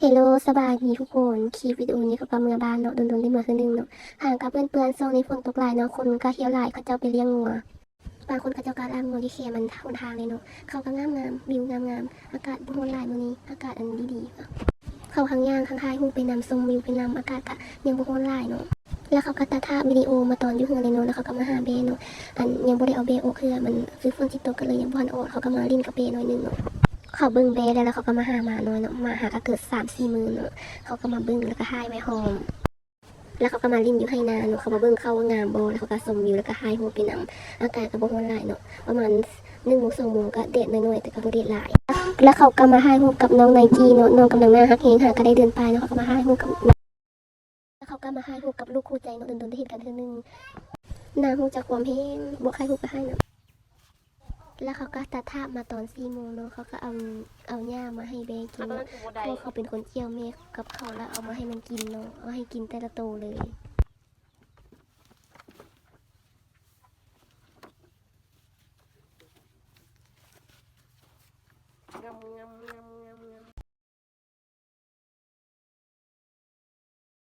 ເຮລໂລ ສະບາຍດີທຸກຄົນ. ຄລິບວິດີໂອນີ້ເຂົາກໍເມືອບ້ານເນາະ, ດົນໆໄດ້ເມືອເທື່ອໜຶ່ງເນາະ. ຫາງກໍເປື້ອນໆ ຊ່ວງນີ້ຝົນຕົກຫຼາຍເນາະ, ຄົນກໍຫ່ຽວຫຼາຍ, ເຂົາເຈົ້າໄປລ້ຽງງົວ. ບາງຄົນເຂົາເຈົ້າກໍລ້າງງົວຢູ່ແຄມັນຫົນທາງເລີຍເນາະ. ເຂົາກໍງາມໆ ວິວງາມໆ, ອາກາດບໍ່ຮ້ອນຫຼາຍມື້ນີ້, ອາກາດອັນດີໆ. ເຂົາທັງຍ່າງທັງຖ່າຍຮູບໄປນຳ, ຊົມວິວໄປນຳ, ອາກາດກໍຍັງບໍ່ຮ້ອນຫຼາຍເນາະ. ແລ້ວເຂົາກໍຕັດພາບວິດີໂອມາຕອນຢູ່ເຮືອນເລີຍເນາະ, ແລ້ວເຂົາກໍມາຫາແບ້ເນາະ. ອັນຍັງບໍ່ໄດ້ເອົາແບ້ອອກເທື່ອ, ມັນຄືຝົນຊິຕົກກໍເລີຍຍັງບໍ່ທັນອອກ. ເຂົາກໍມາຫຼິ້ນກັບແບ້ໜ້ອຍໜຶ່ງເນາະ. ເຂົາເບິ່ງແບ້ແລ້ວ ແລ້ວເຂົາກໍມາຫາໝານ້ອຍເນາະ, ໝາຫາກໍເກີດສາມສີ່ມື້ເນາະ. ເຂົາກໍມາເບິ່ງ ແລ້ວກໍຖ່າຍໄວ້ພ້ອມ. ແລ້ວເຂົາກໍມາຫຼິ້ນຢູ່ໄຮ່ນາເນາະ, ເຂົາມາເບິ່ງເຂົ້າວ່າງາມບໍ່, ແລ້ວເຂົາກໍຊົມວິວ ແລ້ວກໍຖ່າຍຮູບໄປນຳ. ອາກາດກໍບໍ່ຮ້ອນຫຼາຍເນາະ, ປະມານໜຶ່ງໂມງສອງໂມງ ກໍແດດໜ້ອຍໆ ແຕ່ກໍບໍ່ແດດຫຼາຍ. ແລ້ວເຂົາກໍມາຖ່າຍຮູບກັບນ້ອງໄນກີເນາະ, ນ້ອງກຳລັງໜ້າຮັກແຮງ, ຫາກໍໄດ້ເດືອນປາຍເນາະ. ເຂົາກໍມາຖ່າຍຮູບກັບ ແລ້ວເຂົາກໍມາຖ່າຍຮູບກັບລູກຄູ່ໃຈເນາະ, ດົນໆໄດ້ເຫັນກັນເທື່ອໜຶ່ງ. ໜ້າຮູ້ຈັກຄວາມແຮງ, ບວກຖ່າຍຮູບກໍຖ່າຍນຳ. ແລ້ວເຂົາກໍຕັດພາບມາຕອນສີ່ໂມງເນາະ, ເຂົາກໍເອົາ ເອົາຫຍ້າມາໃຫ້ແບ້ກິນເນາະ, ເພາະວ່າເຂົາເປັນຄົນກ່ຽວເມັດກັບເຂົາ ແລ້ວເອົາມາໃຫ້ມັນກິນເນາະ, ເອົາໃຫ້ກິນແຕ່ລະໂຕເລີຍ.